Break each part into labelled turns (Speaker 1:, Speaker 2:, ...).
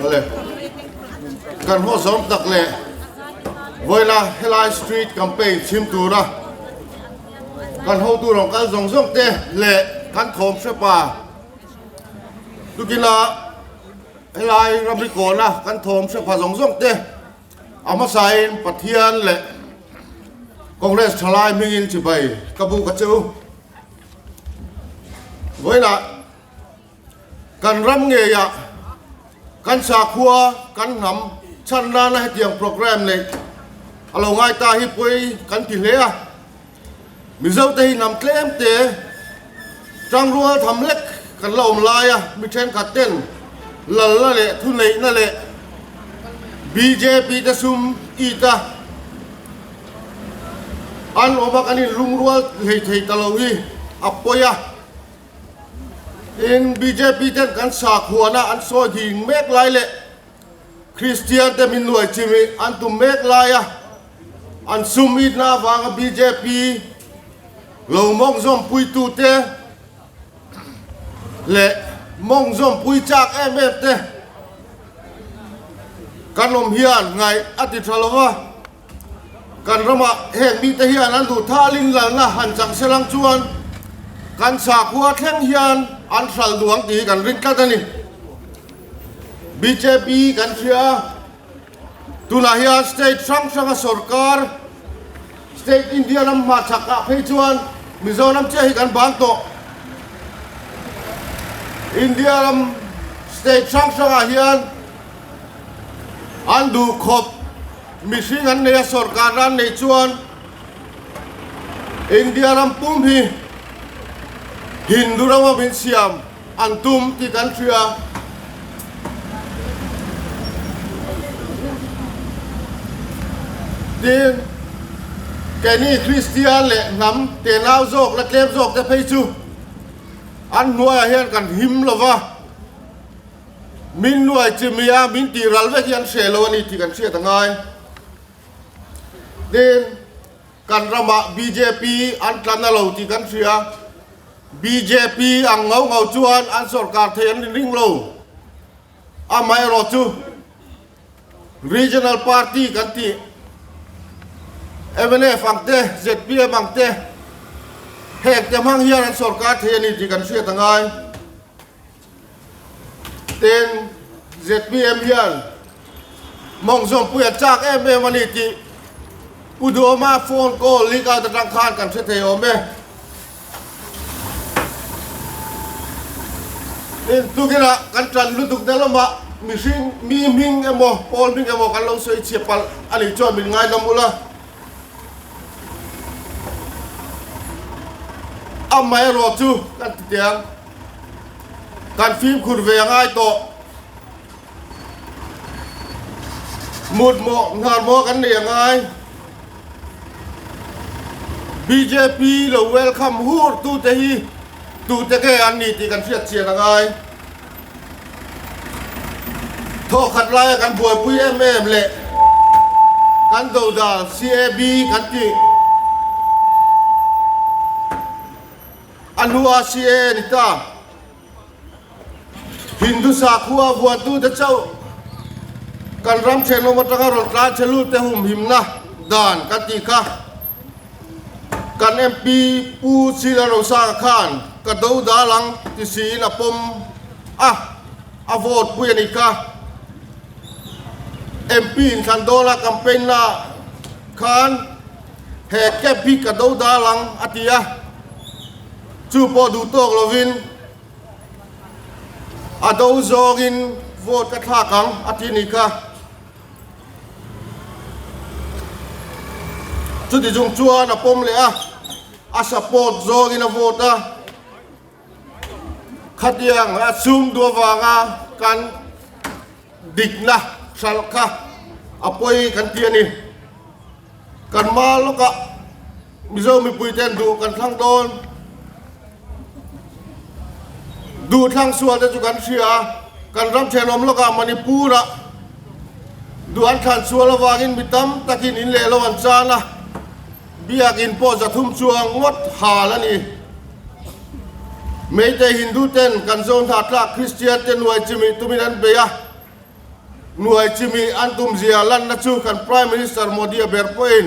Speaker 1: Awle. Kan haw zawm tak leh vawiina helai street campaign chhim tura kan hotu rawn kal zawng zawng te leh kan thawm hre pa tukina helai ramri kawna kan thawm hre pha zawng zawng te A hmasain Pathian leh Congress thalai hmingin chibai ka buk a che u. Vawiinah kan ram ngeiah kan sakhua kan hnam chhan nana hetiang programme neih a lo ngai ta hi pawi kan ti hle a. Mizote hi hnam tlem te tangrual tham lek kan la awm lai a, mi thenkhat ten lalna leh thuneihna leh bjp te sum it a an awm a kan inlungrual hlei thei ta lo hi a pawi a. Tin, bjp ten kan sakhuana an sawi hing mek lai leh Kristian te min nuai chim i an tum mek lai a, an sum itna avanga bjp lo mawng zawmpuitute leh mawng zawmpui chak em em te kan awm hian ngaih a ti tha lo va, kan ramah heng mite hian an duh thalin lalna han chang se lang chuan kan sakhua thleng hian an hral duh ang tih hi kan ring tlat a ni. Bjp kan hria a, tunah hian state hrang hranga sorkar, state India ram hmachhak ah phei chuan Mizoram chiah hi kan ban tawh. India ram state hrang hrangah hian an duh khawp mihring an nei a, sorkar an neih chuan India ram pum hi Hindu rama min siam An tum tih kan hria. Tin, keini Kristian leh hnam tenau zawk la tlem zawk te phei chu an hnuaiah hian kan him lo va, min nuai chimih a, min tih ral vek hi an hreh lo a ni tih kan hriat a ngai. Tin, kan ramah bjp an tla na lo tih kan hria. Bjp ang ngau ngau chuan an sorkar thei an ring lo. Amaherawh chu Regional Party kan tih mnf ang te, zpm ang te heng te hmang hian an sorkar thei a ni tih kan hriat a ngai. Tin, zpm hian mawngzawmpui an chak em em a ni tih Pu Duhawma phone call leak out atang khan kan hre thei awm e. Tin, tukinah kan tan lutuk na lamah mihring mi hming emaw pawl hming emaw kan lo sawi chhia palh a nih chuan min ngaidam ula. Amaherawh chu kan ti teh ang. Kan fimkhur ve a ngai tawh. Mut mawh nghal maw kan nei a ngai. Bjp lo welcome hur tute hi tute nge an ni tih kan hriat chian a ngai. Thawhkhat laia kan buaipui em em leh kan dodal CAB kan tih a hnua CAA ni ta. Hindu sakhua vuantute chauh kan ram thenawm atanga rawn tlan che lut te humhimna dan kan tih kha kan MP Pu Sila Rosanga khan ka do dal ang ti siin a pawm a, a vote pui a nih kha. MP inthlan dawla campaign na khan he cap hi ka do dal ang a ti a. Chu pawh duh tawk lovin a do zawngin vote ka thlak ang a ti nih kha. Chuti chung chuan a pawm leh a, a support zawngin a vote a. Khatiang a chhum duh avanga kan dikna hralh kha a pawi kan ti a ni. Kan hma lawkah Mizo mipuiten duh kan thlang dawn. Duh thlang sual te chu kan hria a, kan ram thenawm lawkah Manipur-ah. Duh an thlan sual avangin mi tam takin in leh lo an chan a, biakin pawh 300 chuang ngawt hal a ni. Meitei Hindu ten kan zo hnatlak Kristian te nuai chimih tumin an bei a, nuai chimih an tum zia lanna chu kan Prime Minister Modi a ber pawhin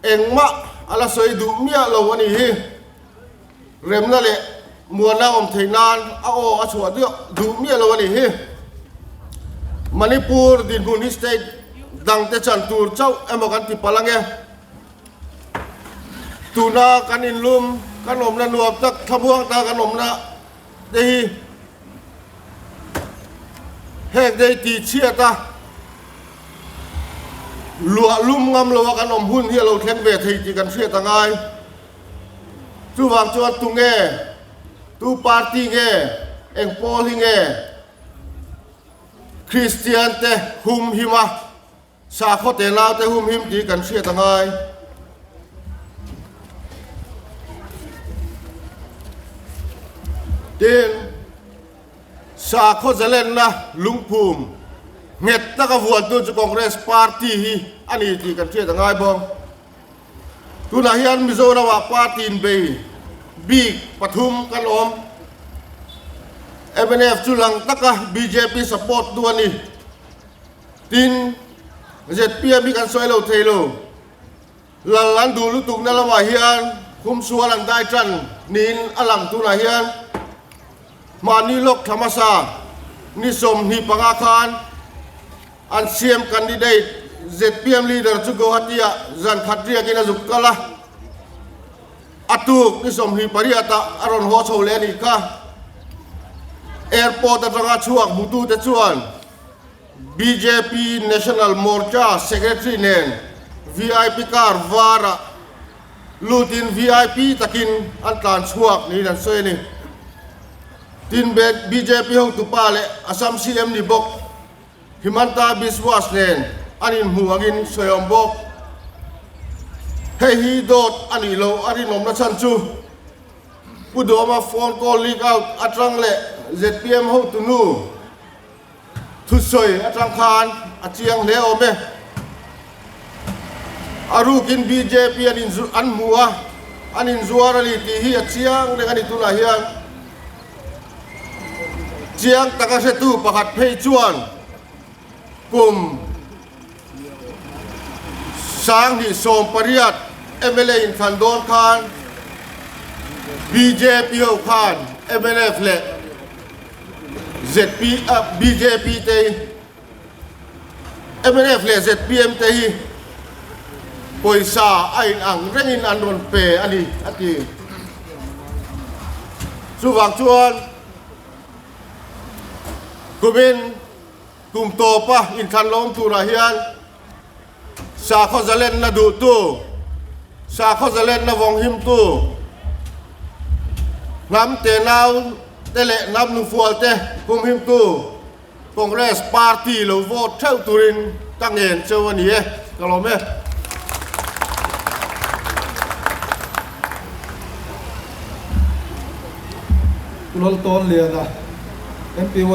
Speaker 1: Engmah a la sawi duh miah lo a nih hi. Remna leh muanna awm theih nan a aw a chhuah duh miah lo a nih hi. Manipur dinhmun hi state dangte chan tur chauh emaw kan ti palh ange. Tuna kan inlum, kan awmna nuam tak, thlamuang taka kan awmna te hi heng te hi tihchhiat a, luah lum ngam lo a kan awm hun hi a lo thleng ve thei tih kan hriat a ngai. Chuvang chuan tunge, tu party nge, eng pawl hi nge Kristian te hum him a, Sakhaw te naute humhim tih kan hriat a ngai. Tin, sakhaw zalenna lungphum nghet taka vuantu chu Congress Party hi a ni tih kan hriat a ngai bawk. Tunah hian Mizoramah party inbei bik pathum kan awm. Mnf chu lang taka bjp support tu a ni. Tin, zpm hi kan sawi lo thei lo. Lal an duh lutukna lamah hian khumsual an dai tan niin a lang tunah hian mahni lawk thla hmasa ni 25 khan an CM candidate zpm leader chu Guwahati-ah zan khat riakin a zuk kal a, a tuk ni 28 ah a rawn haw chho leh a nih kha. Airport atanga chhuak hmutute chuan Bjp National Morcha Secretary nen vip car varah lutin vip takin an tlan chhuak niin an sawi a ni. Tin, bjp hotupa leh Assam CM ni bawk Himanta Biswas nen an inhmuh angin sawi awm bawk. Hei hi dawt a nih loh a rinawmna chhan chu Pu Duhoma phone call leak out atang leh zpm hotu nu Thusawi atang khan a chiang hle awm e. A rukin bjp an in an hmu a, an inzuar a ni tih hi a chiang reng a ni tunah hian. Chiang taka hretu pakhat phei chuan kum 2018 mla inthlan dawn khan bjp ho khan mnf leh ZP bjp te hi mnf leh zpm te hi pawisa a in ang rengin an rawn pe a ni a ti. Chuvang chuan kumin kum tawpa inthlan lawm turah hian sakhaw zalenna duhtu, sakhaw zalenna vawnghimtu, hnam tenau te leh hnam nufual te humhimtu Congress Party lo vote theuh turin ka ngen cheu a ni e, ka lawm e.
Speaker 2: Pu Laltawnliana, MP.